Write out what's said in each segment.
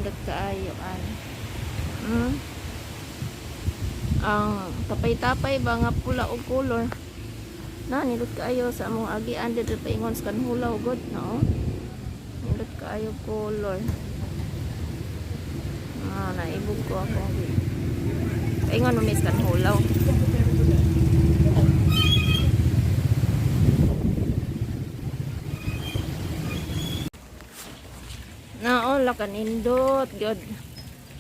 Nindot kaayo an. Ang tapay-tapay ba nga pula og color. Na nindot kaayo sa among agian dito paingon sa kanhulaw god no. Nindot kaayo color. Ah, naibog ko ako. Paingon mo miss kanhulaw. Na oh, la kanindot god.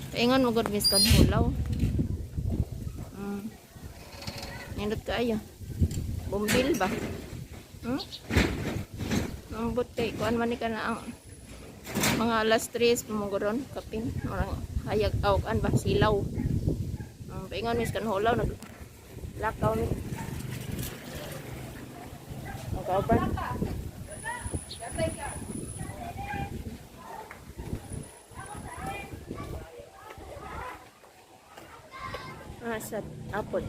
Paingon mo god miss kanhulaw. Nindot kaayo. Bumbil ba? Ambot kay kuan man ni ka na ang mga alas 3 pumugoron kapin orang hayag aw kan ba silaw. Paingon mis kanhulaw nag lakaw ni. Magkauban. Ah, sa apple.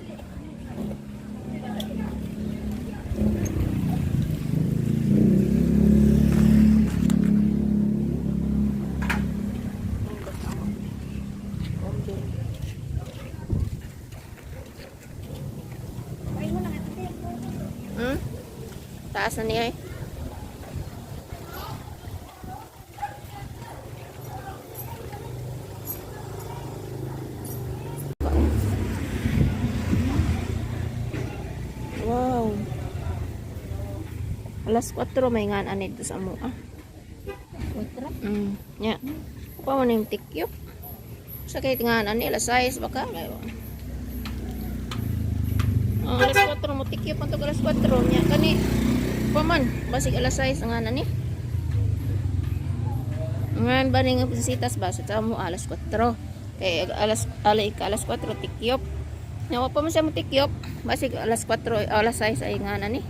Hmm? Taas na niya eh. Wow. Alas 4 may nga ani dito sa amo ah. 4? Nya. Pa man yung tikyop. Sa kay nga ani alas 6 baka. Oh, alas 4 mo tikyop ang alas 4 nya kani pa man basig alas 6 nga ani. Ngan ba ning sitas ba sa mo alas 4. Kay alas alay ka alas 4 tikyop. Nya wa pa man siya mo tikyop basig alas 4 alas 6 ay nga ani.